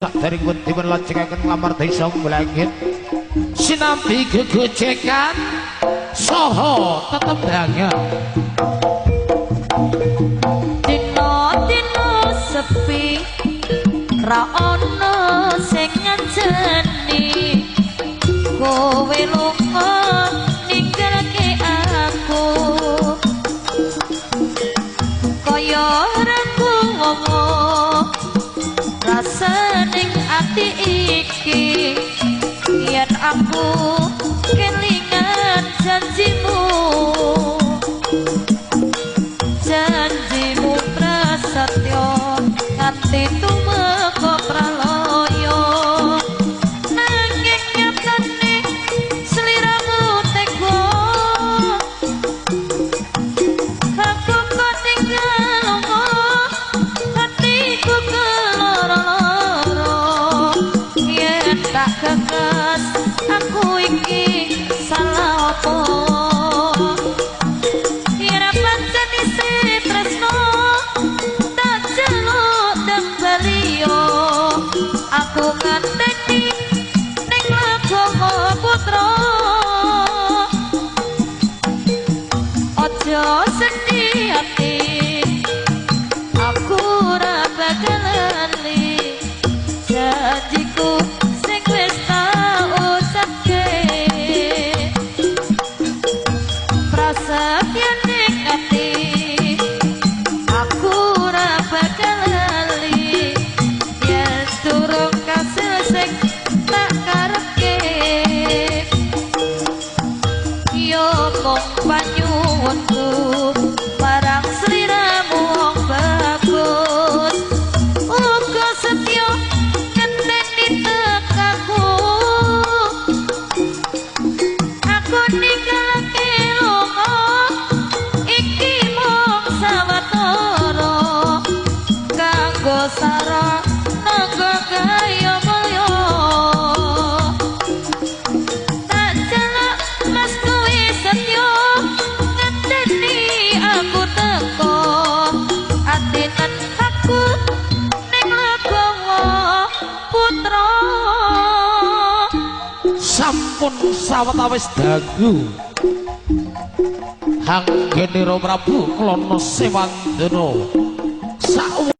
Sakderengipun dipun lajengaken nglamar desa Blangit sinambi gegojekan saha tetembangan. Dina-dina sepi ra ono sing nganceni, kowe lunga ninggalke aku kaya ora kuwowo rasaning ati iki yen aku kelingan janjimu, janjimu prasetyo nganti tumeka pralaya, nanging nyatane sliramu tega aku kok tinggal lunga hatiku keloro-loro yen tak geges aku iki salah apa yen pancen isih tresno tak jaluk tembaliyo aku nganteni ning legowo putra aja sedih ati aku ora bakal lali janjiku sing wis tak ucapke prasetya ning ati aku ora bakal lali yen durung kasil sing tak karepke yo mung panyuwunku marang sliramu wong bagus uga setya ngenteni tekaku aku ninggalake lunga iki mung sawetara kanggo sarana gaya mulya tak jaluk mas kuwi setya ngenteni aku teko atinan aku ning legowo putra. Sampun sawetawis dagu hanggenira Prabu Klana Sewandana.